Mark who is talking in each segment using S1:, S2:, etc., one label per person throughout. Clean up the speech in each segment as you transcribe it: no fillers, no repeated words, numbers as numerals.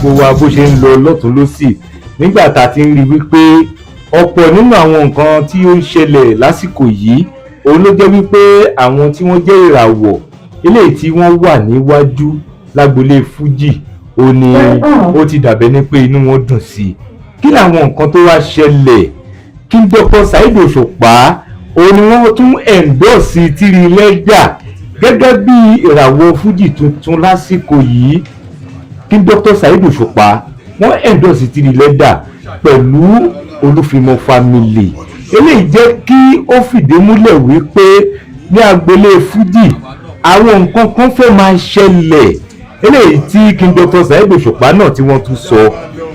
S1: Gbogbo wa bó ṣe ń lọ lọ́tún lọ́sì nígbà tá a ti ń rí wípé ọ̀pọ̀ nínú àwọn nǹkan tí ó ń ṣẹlẹ̀ lásìkò yìí, òun ló jẹ́ wípé àwọn tí wọ́n jẹ́ ìràwọ̀ eléyìí tí wọ́n wà níwájú lágbolé fújì, ó ní ó ti dàbẹ́ ní pé inú wọn dùn sí i. Kí làwọn nǹkan tó wá ṣẹlẹ̀ kí Dr. Saheed Òṣùpá, òun ni wọ́n tún endorse Tiri Leather gẹ́gẹ́ bí ìràwọ̀ fújì tuntun lásìkò yìí. Kí Dr. Saheed Òṣùpá, wọ́n endorse Tiri Leather pẹ̀lú Olúfimọ́ family. Eléyìí jẹ́ kí ó fìdí múlẹ̀ wípé ní agboolé fújì, àwọn nǹkan kan fẹ́ máa ṣẹlẹ̀. Eléyìí tí King Dr. Saheed Òṣùpá náà tí wọ́n tún sọ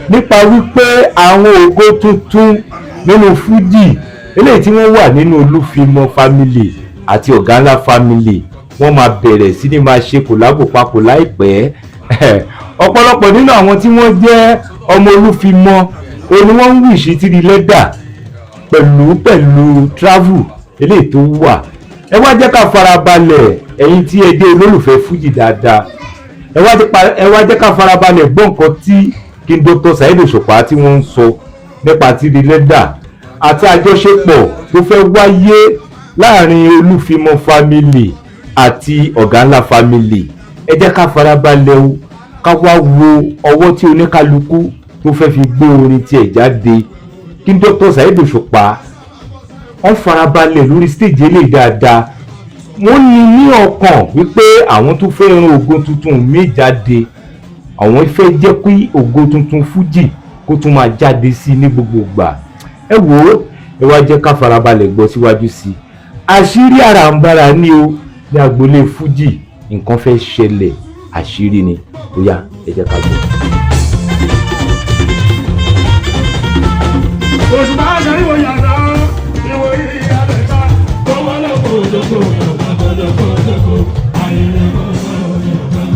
S1: nípa wípé àwọn ògo tuntun nínú fújì eléyìí tí wọ́n wà nínú Olúfimọ́ family àti Ọ̀gá Ńlá family, wọ́n máa bẹ̀rẹ̀ sí ní máa ṣe collabo papọ̀ láìpẹ́. Ọ̀pọ̀lọpọ̀ nínú àwọn tí wọ́n jẹ́ ọmọ Olúfimọ́, òun ni wọ́n ń wish Tiri Leather pẹ̀lú travel eléyìí tó wà. Ẹ wá jẹ́ ká farabalẹ̀, ẹ̀yin tí ẹ jẹ́ olólùfẹ́ fújì dáadáa, ẹ wá jẹ́ ká farabalẹ̀ gbọ́ nǹkan tí King Dr. Saheed Òṣùpá tí wọ́n ń sọ nípa Tiri Leather àti àjọṣepọ̀ tó fẹ́ wáyé láàrin Olúfimọ́ family àti Ọ̀gá Ńlá family. Ẹ jẹ́ ká farabalẹ̀ o, ká wá wo ọwọ́ tí oníkálukú tó fẹ́ fi gbé orin tiẹ̀ jáde. King Dr. Saheed Òṣùpá, wọ́n farabalẹ̀ lórí stage eléyìí dáadáa. Wọ́n ní ní ọkàn wípé àwọn tó fẹ́ ran ògo tuntun míì jáde, àwọn fẹ́ jẹ́ kí ògo tuntun fújì kó tún máa jáde sí ní gbogbo ìgbà. Ẹ wò ó, ẹ wá jẹ́ ká farabalẹ̀ gbọ́ síwájú sí i. Àṣírí àràǹbarà ni o ní agboolé fújì, nǹkan fẹ́ ṣẹlẹ̀, àṣírí ni. Ó yá, ẹ jẹ́ ká gbọ́.
S2: Òṣùpá ṣe ìwò yàrá ìwò ìyàlẹ̀ta owó lóko lóko lóko lóko ayẹyẹ lóko.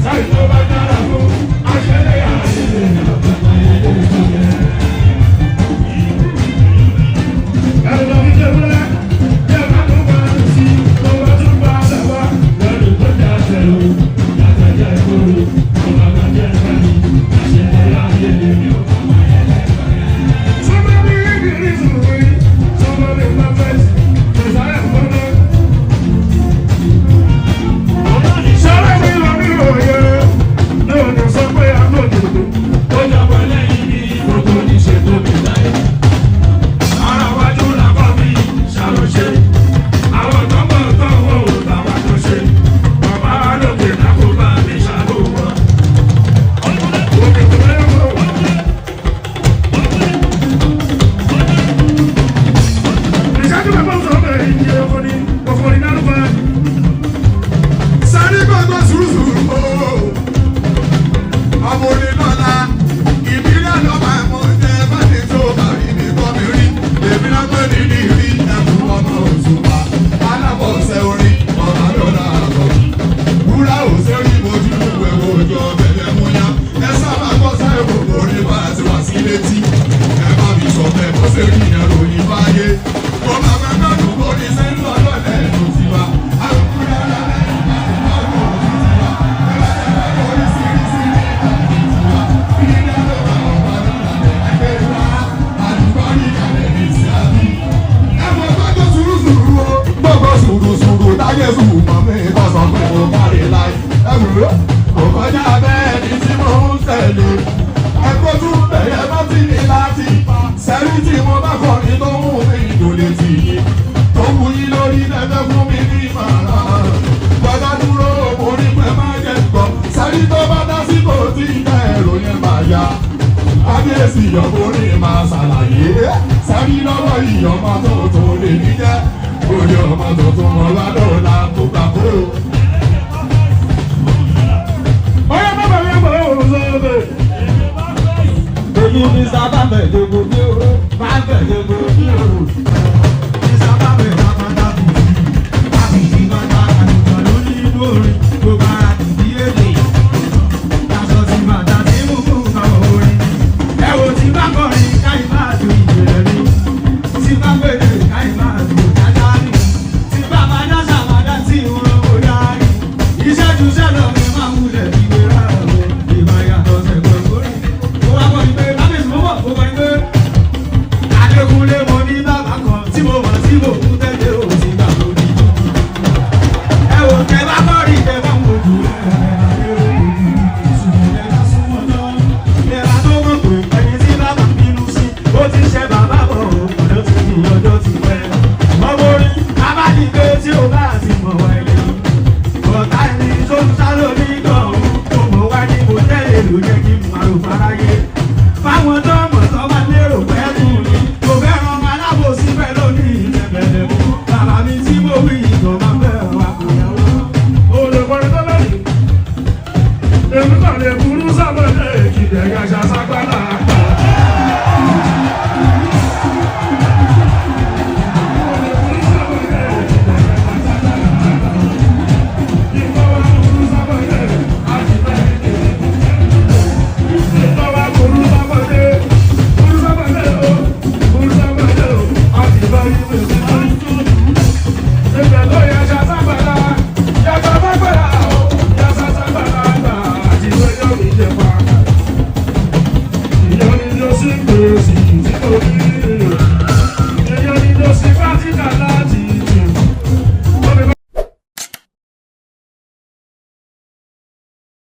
S2: Sáyìn tó bá dára fún aṣẹ́lẹ̀ ayẹyẹ. Ẹ̀rọ ìjẹ́wúrẹ́ jẹ́ bá tó bá sí tó bá tún bá lọ́wọ́ lọ́dún tó dá tẹ̀lé látàjẹ́ kóró tó bá bá jẹ́ kẹ́mi aṣẹ́lẹ̀ ayẹyẹ. Somebody is me, somebody my face, 'cause I am gonna. Ṣọlá mi lọ ní òye, ní òní sọ pé a lò dìbò. Ó jọ̀bọ̀ lẹ́yìn ní gbogbo níṣe tó mi láyé. Ara wájú làbọ̀ mi ṣàròṣe. Àwọn tó mọ̀ tó wọ̀ ò bá wa tó ṣe. Bàbá lókè lákòbá mi ṣàlùwọ̀. Òkè tó lẹ́wọ̀. Ìṣáájú bàbá ń sọ bẹ́ẹ̀ ìyẹn ọkùnrin ọkùnrin lárúbá.
S3: Sáré gbọ́dọ̀ sùúrùsùrù ooo. Ọmọ onílọ́lá, ìbílẹ̀ ló máa mọ jẹ́ bá ti tó bàrí mi kọ́ mi rí. Èmi náà pé ní ní rí ẹkùn ọmọ Òṣùpá. Alábọ̀ọ̀sẹ̀ orin, ọ̀gá lọ́la àbọ̀. Wúrà ò sẹ́rí mojú ẹ̀wọ̀ òjò bẹ̀rẹ̀ mú yá. Ẹ sábà gbọ́ sáré gbogbo orin bá ti wá sí létí. Ẹ bá mi sọ bẹ́ẹ̀ bó ṣe rí ìyẹn ròyìn báyé. Mo máa fẹ́ gbádùn orin ṣe ń lọ lọ́lẹ̀ ẹ̀dùn tiwa. Àrùkù rárá lẹ́yìn bá ti bá lò ó tiwa. Sẹ́rí tí mo bá kọrin tó mú mi ìdòlè tì yín, tó wù yín lórí lẹ́fẹ́ fún mi ní ìmọ̀ràn. Bọ́dá dúró orí pẹ́ máa jẹ gbọ́. Sẹ́rí tó bá dásìkò tí ìdá ẹ̀rọ yẹn máa ya. Kábíyèsí ìyọ̀bórí máa ṣàlàyé. Sẹ́rí lọ́wọ́ ìyọ̀mọ́ tó tó lè ní jẹ́. Orí ọmọ tuntun ọlá lọ́la tó gbà kó.
S2: Ọyá bàbá mi bọ̀ ọ́ sọ́dọ̀.
S4: Èyí ni sábà mẹ́ẹ̀ẹ́dógún bí ó bá mẹ́ẹ̀ẹ́dógún bí ó. Ní sábà mẹ́ẹ̀ẹ́dógún bí ó bá àbí lórí inú orin gbogbo ara tìbí èdè. Aṣọ ti bàtà tí mú mú kan orin. Ẹ wo tí bá kọrin káyì máa ju ìjìnlẹ̀ mi. Tí bá gbèrè káyì máa ju dáadáa mi. Tí bá máa dá sàmádá tí ìwọ̀n ò dárí. Iṣẹ́ ju sẹ́lọ̀ mi máa wulẹ̀ ìwé rárá o. Ìmọ̀ ìyàtọ̀ sẹ̀gbọ̀n kórè. Mo wá kọ́ ni pé kábíyèsí mo mọ̀, mo kọ́ ni pé Adékúnlé mo ní bàbá kan tí mo mọ̀ tí mo kú tẹ́lẹ̀ ò ti gbà mo ní. Ẹ wò tẹ bá kọ́ rí tẹ bá ń wojú ẹ̀ ṣùgbọ́n ẹ bá súnmọ́ náà. Ẹ bá tó mọ̀ pé ẹni tí bàbá ń bínú sí, ó ti ṣe bàbá bọ̀ ọ̀dọ́ ti di ọjọ́ ti pẹ́. Ọmọ orin abájígbé tí ó bá ti mọ̀ wá ẹni. Ọ̀tá ẹni tó ń sá lórí gan-an, kò mọ̀ wá ní mo tẹ́lẹ̀ ló jẹ́ kí n máa rò fáráyé. Fáwọn tó mọ̀ tó bá lérò pẹ́ tún ni, kò fẹ́ràn ọmọ alábòsí pẹ́ lónìí ìtẹ̀bẹ̀lẹ̀ mú. Bàbá mi tí mo wí ìtàn máa fẹ́ wà kò yẹ wọ́n.
S2: Olùkọ́ni tó lẹ́yìn. Èmi kàn lè burú sábọ̀dé ìkìlẹ̀ gàṣà sápálá.